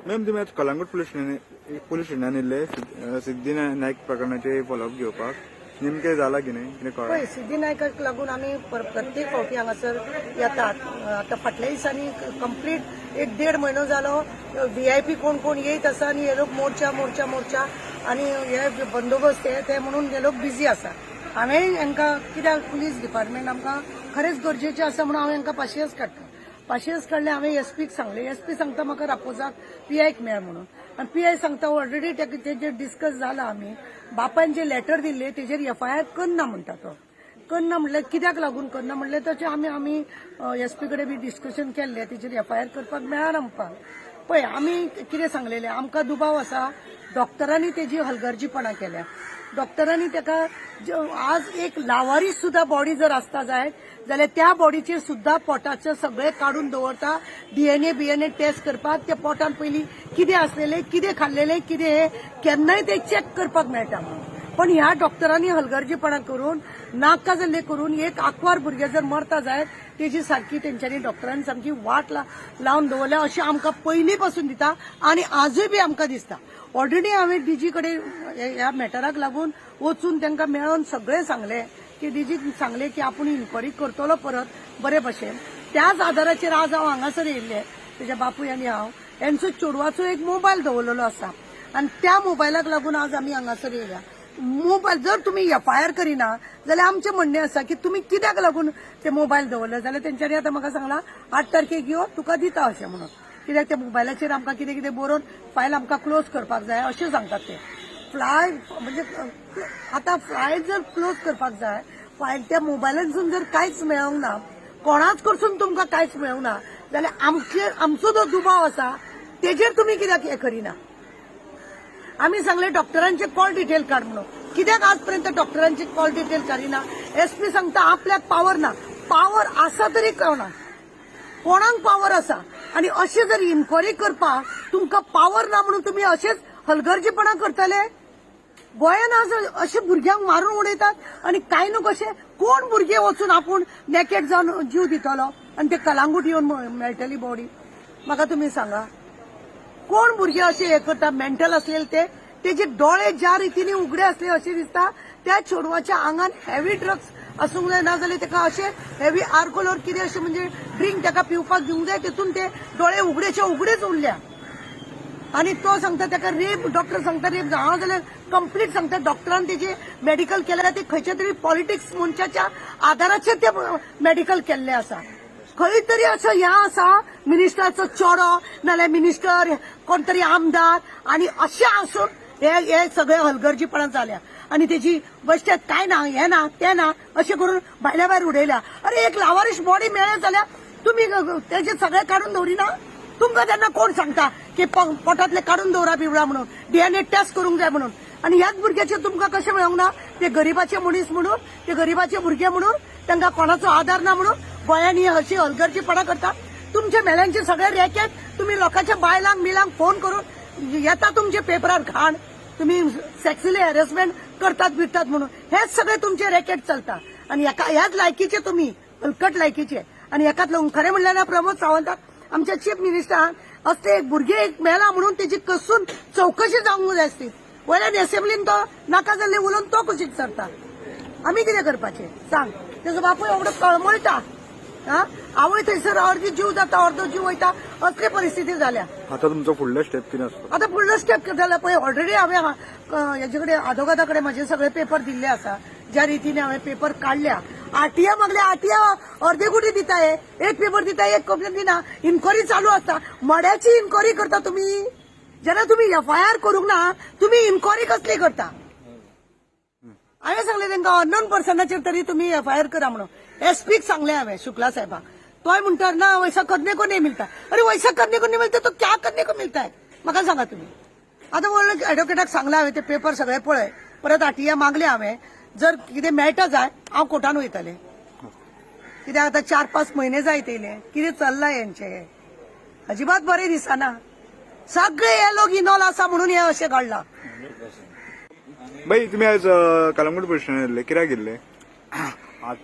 Ma'am, तुमी आज Calangute police स्टेशनान येयल्ले सिद्धी नायक प्रकरणाचे फॉलोअप घेवपाक. नेमकें जाला कितें, कितें कळ्ळें? पळय, सिद्धी नायकाक लागून आमी प्रत्येक फावटी हांगासर येतात. आतां फाटल्या दिसांनी कंप्लीट एक देड म्हयनो जालो, व्हीआयपी कोण कोण येयत आसा आनी हे लोक मोर्चा मोर्चा मोर्चा आनी हे बंदोबस्त हे ते म्हणून हे लोक बिजी आसा. हांवें हांकां, कित्याक पुलीस डिपार्टमेंट आमकां खरेंच गरजेचें आसा म्हणून हांव हांकां पाशियेंस काडटा. पाशियेंस काडलें हांवें, एसपीक सांगलें. एसपी सांगता म्हाका रापोजाक पीआयक मेळ म्हणून आनी पीआय सांगता ऑलरेडी तेजेर डिस्कस जाला आमी, बापायन जे लेटर दिल्ले तेजेर एफआयआर करना म्हणटा तो. करना म्हणल्यार कित्याक लागून करना म्हणलें, तशें आमी एसपी कडेन बी डिस्कशन केल्लें, तेजेर एफआयआर करपाक मेळना म्हणपाक. पळय, आमी कितें सांगलेलें, आमकां दुबाव आसा डॉक्टरांनी तेजी हलगर्जीपणा केल्या. डॉक्टरांनी ताका आज एक लावारीस सुद्धा बॉडी जर आसता जायत जाल्यार त्या बॉडीचेर सुद्धा पोटाचे सगळे काडून दवरता डीएनए बीएनए टेस्ट करपाक. त्या पोटान पयलीं कितें आसलेलें, कितें खाल्लेलें, कितें हे केन्नाय ते चॅक करपाक मेळटा म्हणून. पण ह्या डॉक्टरांनी हलगर्जीपणा करून, नाका जाल्ले करून, एक आंकवार भुरगें जर मरता जायत तेजी सारकी तेंच्यांनी डॉक्टरांनी सामकी वाट लावन दवरल्या अशें आमकां पयलीं पासून दिता आनी आजूय बी आमकां दिसता. ऑलरेडी हांवें डीजी कडेन ह्या मॅटराक लागून वचून तांकां मेळोन सगळें सांगलें की डीजीक सांगलें की आपूण इन्क्वायरी करतलो परत बरे भशेन. त्याच आदाराचेर आज हांव हांगासर येयल्लें. तेच्या बापूय आनी हांव, हेंचो चेडवाचो एक मोबायल दवरलेलो आसा आनी त्या मोबायलाक लागून आज आमी हांगासर येयल्या. मोबायल जर तुमी एफआयआर करिना जाल्यार आमचें म्हणणें आसा की तुमी कित्याक लागून ते मोबायल दवरले. जाल्यार तेंच्यांनी आतां म्हाका सांगलां, 8 तारखेक यो, तुका दिता अशें म्हणून, कित्याक त्या मोबायलाचेर आमकां कितें कितें बरोवन फायल आमकां क्लोज करपाक जाय अशें सांगतात ते. फ्लाय म्हणजे आतां फायल जर क्लोज करपाक जाय, फायल त्या मोबायलांतसून जर कांयच मेळोंक ना, कोणाच कडसून तुमकां कांयच मेळूंक ना जाल्यार आमचो जो दुबाव आसा तेजेर तुमी कित्याक हें करिना? आमी सांगले डॉक्टरांचे कॉल डिटेल काड म्हणून. कित्याक आजपर्यंत डॉक्टरांचे कॉल डिटेल काडिना? एसपी सांगता आपल्याक पावर ना. पावर आसा तरी कळना कोणाक पावर आसा. आनी अशें जर इन्क्वायरी करपाक तुमकां पावर ना म्हणून तुमी अशेच हलगर्जीपणा करतले? गोंयान आज अशे भुरग्यांक मारून उडयतात आनी कांय न्हू कशे कोण भुरगे वचून आपूण नेकेट जावन जीव दितलो आनी ते कलांगूट येवन मेळटली बॉडी? म्हाका तुमी सांगा, कोण भुरगे अशे हे करता? मेंटल असलेले ते. तेजे दोळे ज्या रितीने उगडे असले अशें दिसता, त्या चेडवाच्या आंगान हेवी ड्रग्स आसूंक जाय, ना जाल्यार ताका अशें हेवी आल्कोहोल कितें अशें म्हणजे ड्रिंक ताका पिवपाक दिवंक जाय, तितून ते दोळे उगडेचे उगडेच उरल्या. आणि तो सांगता ताका रेप, डॉक्टर सांगता रेप. हांव जाल्यार कंप्लीट सांगता, डॉक्टरान तेजे मेडिकल केल्यार ते खंयच्या तरी पॉलिटिक्स मनशाच्या आदाराचेर ते मेडिकल केल्ले आसा. खंय तरी असो ह्या आसा मिनिस्टराचो चेडो, नाल्यार मिनिस्टर, कोण तरी आमदार आणि अशें आसून हे हे सगळे हलगर्जीपणा जाल्या आणि तेजी बश्टेत काय ना, हे ना, ते ना अशें करून भायल्या भायर उडयल्या. अरे, एक लावारीश बॉडी मेळ्ळे जाल्यार तुमी तेजे सगळे काडून दवरिना? तुमकां तेन्ना कोण सांगता की पोटांतले काडून दवरा बिवरा म्हणून, डीएनए टेस्ट करूंक जाय म्हणून? आनी ह्याच भुरग्याचे तुमकां कशें मेळोंक ना? ते गरिबाचे मनीस म्हणून, ते गरिबाचे भुरगे म्हणून, तांकां कोणाचो आदार ना म्हणून गोंयांनी ही अशी हलगर्जीपणा करता. तुमच्या मेल्यांचे सगळे रॅकेट, तुमी लोकांच्या बायलांक मिलांक फोन करून येता तुमच्या पेपरार घाण, तुम्ही सेक्सुअली हॅरेसमेंट करतात बिरतात म्हणून. हेच सगळे तुमचे रॅकेट चलता आणि एका ह्याच लायकीचे तुम्ही, हलकट लायकीचे. आणि एकाच लागून खरें म्हणल्यार ना, प्रमोद सावंताक, आमच्या चीफ मिनिस्टरान असले एक भुरगे एक मेला म्हणून तेजी कसून चौकशी जावंक जाय आसली. वयल्यान असेंब्लीन तो नाका जाल्ले उलोवन तो कुशीक सरता. आमी कितें करपाचें सांग? तेजो बापूय एवढो कळमळटा, हा, आवय थंयसर अर्दी जीव जाता, अर्दो जीव वयता, असली परिस्थिती जाल्या. आता तुमचो फुडलो स्टेप कितें आसतो? आता फुडलो स्टेप कितें जाल्यार पळय, ऑलरेडी हांवें हेजे कडेन, आदोगादा कडेन म्हजे सगळे पेपर दिल्ले आसा. ज्या रितीने हांवें पेपर काडल्या, आरटीआय मागले, आरटीआय अर्दे कुटी दिता. हे एक पेपर दिता, एक कंप्लेन दिना. इन्क्वायरी चालू आसता. मड्याची इन्क्वायरी करता तुमी. जेन्ना तुमी एफआयआर करूंक ना, तुमी इन्क्वायरी कसली करता? हांवें सांगलें तांकां अननोन पर्सनाचेर तरी तुमी एफआयआर करा म्हणून. एसपीक सांगलें हांवें, शुक्ला साहेबाक. तोय म्हणटा ना, वैसा करने को नहीं मिलता. अरे, वैसा करने को नहीं मिलता तो क्या करने को मिलता है, म्हाका सांगा तुम्ही आतां. एडवोकेटाक सांगलां हांवें, ते पेपर सगळे पळय. परत आरटीआय मागले हांवें. जर कितें मेळटा जाय, हांव कोर्टान वयतलें. कित्याक आतां 4-5 म्हयने जायत येयले, कितें चल्लां हेंचें हें अजिबात बरें दिसना. सगळे हे लोक इनॉल्व आसा म्हणून हें अशें घडलां. बाई, तुम्ही आज कलंगूट पुलीस स्टेशनार येयल्ले, कित्याक येयल्ले? आज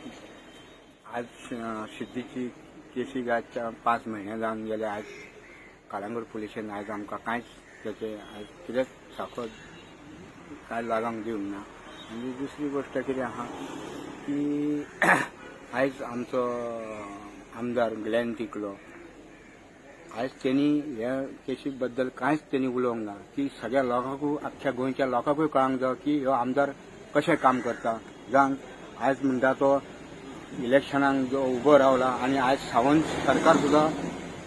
आज सिद्धीची केसीक आज 5 म्हयने जावन गेले. आज कालांगूट पुलिशेन आयज आमकां कांयच तेचे आयज कितेंच साखो कांय लागूंक दिवंक ना. आनी दुसरी गोश्ट कितें आहा की आयज आमचो आमदार ग्लॅन टिकलो, आयज तेणी ह्या केशी बद्दल कांयच तेणी उलोवंक ना की सगळ्या लोकांकूय, आख्ख्या गोंयच्या लोकांकूय कळांक जाय की ह्यो आमदार कशें काम करता. जावन आयज म्हणटा तो इलेक्शनाक जो उबो रावला आनी आयज सावंत सरकार सुद्दां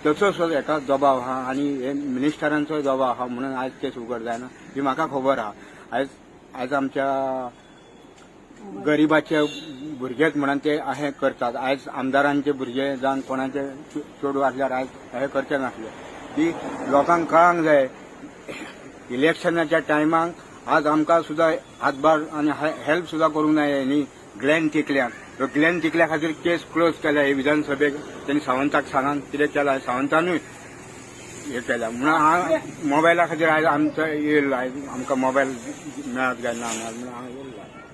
तेचो सुद्दां हेका दबाव आहा आनी हे मिनिस्टरांचोय दबाव आहा, म्हणून आयज केस उगड जायना ही म्हाका खबर आहा. आयज आमच्या गरिबाचे भुरगेच म्हणून ते अशें करतात. आयज आमदारांचे भुरगे जावन कोणाचे चेडूं आसल्यार आयज अशें करचे नासले की लोकांक कळांक जाय. इलेक्शनाच्या टायमाक आज आमकां सुद्दां हातभार आनी हेल्प सुद्दां करूंक ना न्ही ग्लॅन टिकल्यान. ह्यो ग्लॅन टिकल्या खातीर केस क्लोज केल्या हे विधानसभेक. तेणी सावंताक सांगान कितें केलां, सावंतानूय हे केल्या म्हणून हांव मोबायला खातीर आयज आमचो येयलो. आयज आमकां मोबायल मेळत काय ना मेळत म्हणून हांव येयलो.